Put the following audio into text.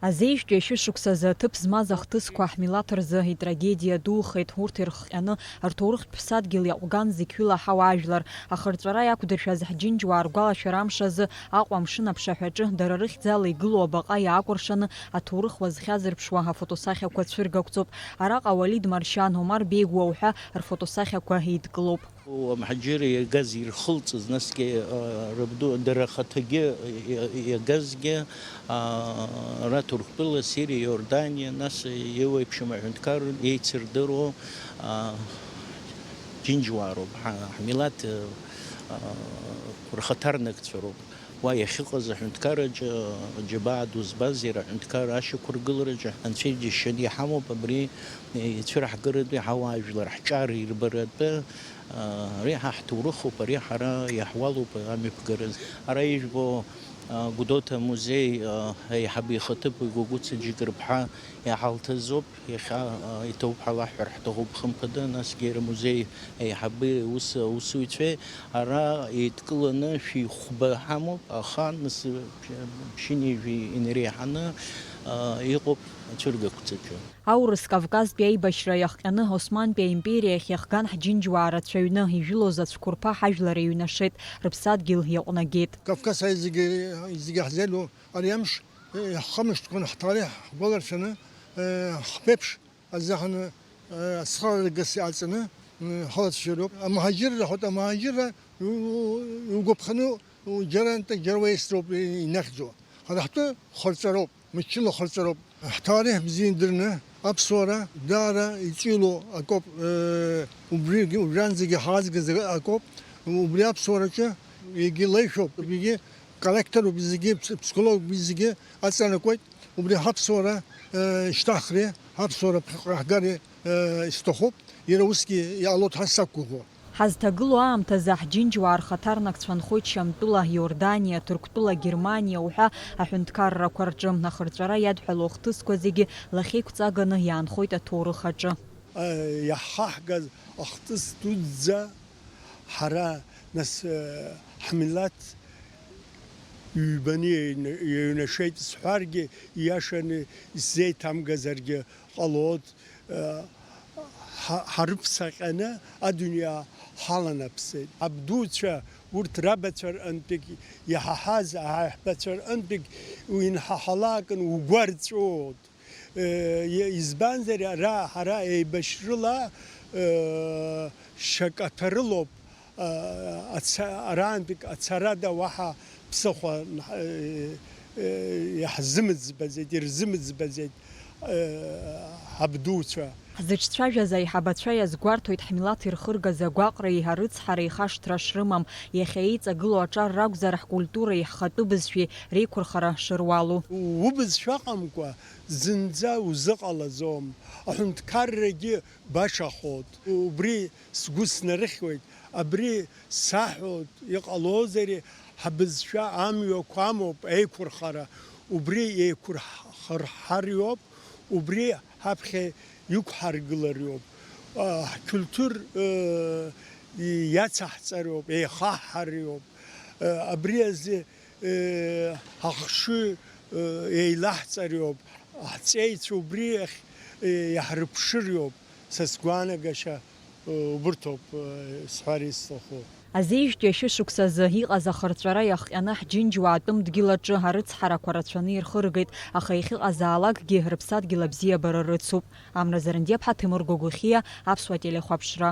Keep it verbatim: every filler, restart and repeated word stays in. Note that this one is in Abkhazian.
Азеижәтәи ашәышықәсазы аҭыԥ змаз ахҭысқәа ҳмилаҭ рзы итрагедиа духеит. Урҭ ирхҟьаны рҭоурыхтә ԥсадгьыл иаҟәган зықьҩыла ҳауаажәлар. Ахырҵәара иақәдыршәаз ҳџьынџьуаа ргәалашәара амш азы Аҟәа амшын аԥшаҳәаҿы дара рыхьӡала игылоу абаҟа иаакәыршаны аҭоурых уазхьазырԥшуа афотосахьақәа цәыргақәҵоуп. Араҟа Уалид Маршьан, Омар Беигәа уҳәа рфотосахьақәа еидкылоуп. Амҳаџьыраа иагаз ирхылҵыз, насгьы, а, рабду, дара рхаҭагьы иа-, иагазгьы, а, ара Ҭырқәтәыла, Сириа, Иорданиа, нас еиуеиԥшым аҳәынҭқар еицырдыруа, а, џьынџьуаа роуп, ҳа-, ҳмилаҭ, а, рхаҭарнакцәа роуп. Уа иахьыҟаз аҳәынҭқарраҿы, џьабаа ду збаз иара аҳәынҭқарра ашьақәыргылараҿы Анцәа иџьашьаны иҳамоуп, абри ицәыраҳгаратәи ҳауаажәлар ҳҿар ирбаратәы, а, ари ҳа ҳҭоурыхуп, ари ҳара иаҳуалуп амҩаԥгара. Ара ижәбо, а, Гәдоуҭа амузеи, а, аиҳабы ихаҭыԥуаҩ Гәагәыца Џьыкырԥҳа иҳалҭазоуп. Иахьа, а, иҭоуп ҳәа лаҳҳәар ҳҭахуп, хымԥада, насгьы иара амузеи аиҳабы, аус, аусзуҩцәеи ара еидкыланы шәи хәба ҳамоуп, аха нас, ԥшьынҩажәи инареиҳаны, а, иҟоуп ацәыргақәҵаҿы. Аурыс Кавказтәи аибашьра иахҟьаны Османтәи аимпериа иахьиахган ҳџьынџьуаа рацәаҩны, ижәылоз ацәқәырԥа ҳажәлар еиҩнашеит, рыԥсадгьыл иаҟәнагеит. Кавказ аизегьы, зегьы ҳзеилоу ари амш, ҳхымышҭқәан ҳҭариҳ ҳгәаларшәаны, ҳԥеиԥш азыҳәан, ацхыраагас иҟаҵаны, ҳалацәажәароуп. Амуҳаџьырра, ҳәа, амуҳаџьырра иугәаԥханы, џьара нтәа, џьара уеисроуп инахьӡо. Ҳара ҳтәы хырҵәароуп, мчыла хырҵәароуп. Ҳҭариҳ бзиа идырны, аԥсуара даара иҵәило акоуп, убригьы, убранӡагьы ҳаазгаз акоуп. Убри аԥсуараҿы егьи леишәоуп, егьи корректороуп, зегьы ԥс-, психологуп, зегьы аҵанакуеит. Убри ҳаԥсуара, э, шьҭыхреи, ҳаԥсуара ԥхьаҟа ҳгареи, э, исҭахуп, иара усгьы иҟалоит ҳәа сақәгәыӷуа. Ҳазҭагылоу аамҭазы ҳџьынџьуаа рхаҭарнакцәа нхоит Шьамтәыла, Иорданиа, Ҭырқәтәыла, Германиа уҳәа аҳәынҭқаррақәа рҿы. Ахырҵәара иадҳәалоу ахҭысқәа зегьы лахьеиқәҵаганы иаанхоит аҭоурых аҿы. Э, иаҳхаҳгаз ахҭыс дуӡӡа ҳара, нас, э, ҳмилаҭ ҩбаны иеины-, иеиҩнашеит сҳәаргьы, ииашаны исзеиҭамгазаргьы ҟалоит, э, ҳа-, ҳарыԥсаҟьаны адунеи ҳаланаԥсеит. Абдуцәа урҭ рабацәа рҟынтәигь иҳаҳаз, аҳаҳбацәа рҟынтәигь уинҳаҳалакын угәы арҵәуоит. Э, е-, избанзар, ара ҳара еибашьрыла, э, шьакаҭәарылоуп, э, аца-, арантәик ацарада уаҳа ԥсыхәа, э, э, иаҳзымыӡбаӡеит, ирзымыӡбаӡеит, э, ҳабдуцәа. Ҳзыҿцәажәаз аиҳабацәа иазгәарҭоит ҳмилаҭ ирхыргаз агәаҟреи арыцҳареи хашҭра шрымам, иахьа еиҵагылоу аҿар ракәзар, ҳкультуреи ҳхатәы бызшәеи реиқәырхара шыруалу. Убызшәа ыҟамкәа зынӡа узыҟалаӡом, аҳәынҭқаррагьы башахоит. Убри сгәы снарыхьуеит, абри саҳәоит, иҟалозари, ҳбызшәа амҩақәа амоуп еиқәырхара, убри еиқәырхарҳариоуп, убри ҳаԥхьа иқәҳаргылариоуп, а, ҳкультур, э, иацаҳҵариоуп, еихаҳҳариоуп, э, абри азы Ҳахшыҩ еилаҳҵариоуп, ҳҵеицәа убри ахь иаҳрыԥшыриоуп, са сгәаанагашьа убырҭоуп сҳәар исҭаху. Азеижәтәи ашәышықәсазы иҟаз ахырҵәара иахҟьаны ҳџьынџьуаа атәым дгьыл аҿы арыцҳарақәа рацәаны ирхыргеит, аха иахьыҟазаалакгьы рыԥсадгьыл абзиабара рыцуп. Амра Зарандиаԥҳа, Ҭемыр Гогәыхиа, Аԥсуа телехәаԥшра.